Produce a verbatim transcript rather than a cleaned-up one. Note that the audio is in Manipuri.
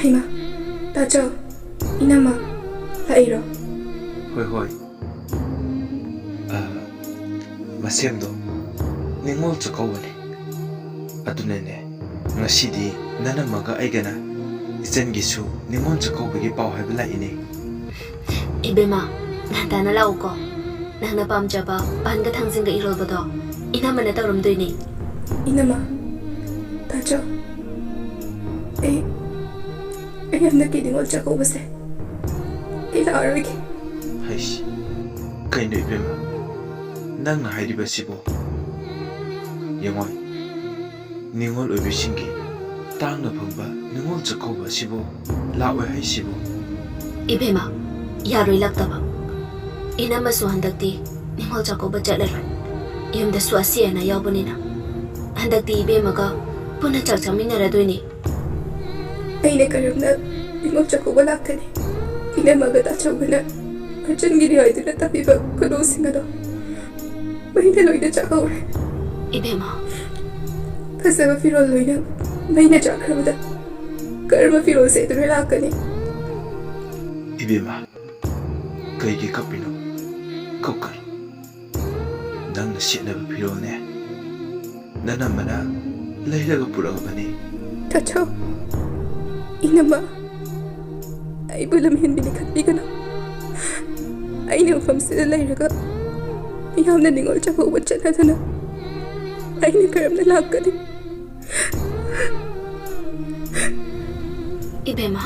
ꯏꯃꯥ, ꯇꯥꯆꯧ, ꯏꯅꯝꯃ, ꯂꯥꯛꯏꯔꯣ? ꯍꯣꯏ, ꯍꯣꯏ꯫ ꯑ, ꯃꯁꯦꯝꯗꯣ ꯅꯤꯉꯣꯜ ꯆꯥꯛꯀꯧꯕꯅꯤ꯫ ꯑꯗꯨꯅꯅꯦ, ꯉꯁꯤꯗꯤ ꯅꯅꯝꯃꯒ ꯑꯩꯒꯅ ꯏꯆꯟꯒꯤꯁꯨ ꯅꯤꯉꯣꯜ ꯆꯥꯛꯀꯧꯕꯒꯤ ꯄꯥꯎ ꯍꯥꯏꯕ ꯂꯥꯛꯏꯅꯦ꯫ ꯏꯕꯦꯝꯃ, ꯉꯟꯇꯥꯅ ꯂꯥꯛꯎꯀꯣ꯫ ꯅꯪꯅ ꯄꯥꯝꯖꯕ ꯄꯥꯟꯒ ꯊꯥꯡꯖꯤꯡꯒ ꯏꯔꯣꯜꯕꯗꯣ ꯏꯅꯝꯃꯅ ꯇꯧꯔꯝꯗꯣꯏꯅꯦ꯫ ꯏꯅꯝꯃ, ꯇꯥꯆꯧ, ꯑꯩ, ꯑꯩ ꯍꯟꯗꯛꯀꯤ ꯅꯤꯉꯣꯜ ꯆꯥꯛꯀꯧꯕꯁꯦ ꯑꯩ ꯂꯥꯛꯑꯔꯣꯏꯒꯦ꯫ ꯍꯩꯁ, ꯀꯩꯅꯣ ꯏꯕꯦꯝꯃ, ꯅꯪꯅ ꯍꯥꯏꯔꯤꯕꯁꯤꯕꯣ? ꯌꯦꯡꯉꯣ, ꯅꯤꯉꯣꯜ ꯑꯣꯏꯕꯤꯁꯤꯡꯒꯤ ꯇꯥꯡꯅ ꯐꯪꯕ ꯅꯤꯉꯣꯜ ꯆꯥꯛꯀꯧꯕ ꯑꯁꯤꯕꯨ ꯂꯥꯛꯑꯣꯏ ꯍꯥꯏꯁꯤꯕꯨ? ꯏꯕꯦꯝꯃ, ꯌꯥꯔꯣꯏ ꯂꯥꯛꯇꯕ꯫ ꯏꯅꯝꯃꯁꯨ ꯍꯟꯗꯛꯇꯤ ꯅꯤꯉꯣꯜ ꯆꯥꯛꯀꯧꯕ ꯆꯠꯂꯔꯣꯏ꯫ ꯌꯨꯝꯗꯁꯨ ꯑꯁꯤ ꯑꯅꯥ ꯌꯥꯎꯕꯅꯤꯅ ꯍꯟꯗꯛꯇꯤ ꯏꯕꯦꯝꯃꯒ ꯄꯨꯟꯅ ꯆꯥꯛ ꯆꯥꯃꯤꯟꯅꯔꯗꯣꯏꯅꯤ꯫ ꯑꯩꯅ ꯀꯔꯝꯅ ꯅꯤꯉꯣꯜ ꯆꯥꯛꯀꯧꯕ ꯂꯥꯛꯀꯅꯤ? ꯏꯅꯝꯃꯒ ꯇꯥꯆꯧꯕꯅ ꯑꯔꯖꯨꯟꯒꯤꯅꯤ ꯍꯥꯏꯗꯨꯅ ꯇꯝꯕꯤꯕ ꯈꯨꯗꯣꯜꯁꯤꯡ ꯑꯗꯣ ꯃꯩꯅ ꯂꯣꯏꯅ ꯆꯥꯛꯍꯧꯔꯦ꯫ ꯏꯕꯦꯝꯃ꯫ ꯐꯖꯕ ꯐꯤꯔꯣꯜ ꯂꯣꯏꯅ ꯃꯩꯅ ꯆꯥꯛꯈ꯭ꯔꯕꯗ ꯀꯔꯝꯕ ꯐꯤꯔꯣꯜ ꯁꯦꯠꯇꯨꯅ ꯂꯥꯛꯀꯅꯤ? ꯏꯕꯦꯝꯃ, ꯀꯩꯒꯤ ꯀꯞꯄꯤꯅꯣ? ꯀꯞꯀꯅꯨ꯫ ꯅꯪꯅ ꯁꯦꯠꯅꯕ ꯐꯤꯔꯣꯜꯅꯦ ꯅꯅꯝꯃꯅ ꯂꯩꯔꯒ ꯄꯨꯔꯛꯑꯕꯅꯤ꯫ ꯇꯥꯆꯧ, ꯏꯅꯝꯃ, ꯑꯩꯕꯨ ꯂꯝꯍꯦꯟꯕꯤꯅꯤ ꯈꯟꯕꯤꯒꯅꯨ꯫ ꯑꯩꯅ ꯃꯐꯝꯁꯤꯗ ꯂꯩꯔꯒ ꯃꯤꯌꯥꯝꯅ ꯅꯤꯉꯣꯜ ꯆꯥꯛꯀꯧꯕ ꯆꯠꯅꯗꯅ ꯑꯩꯅ ꯀꯔꯝꯅ ꯂꯥꯛꯀꯅꯤ? ꯏꯕꯦꯝꯃ,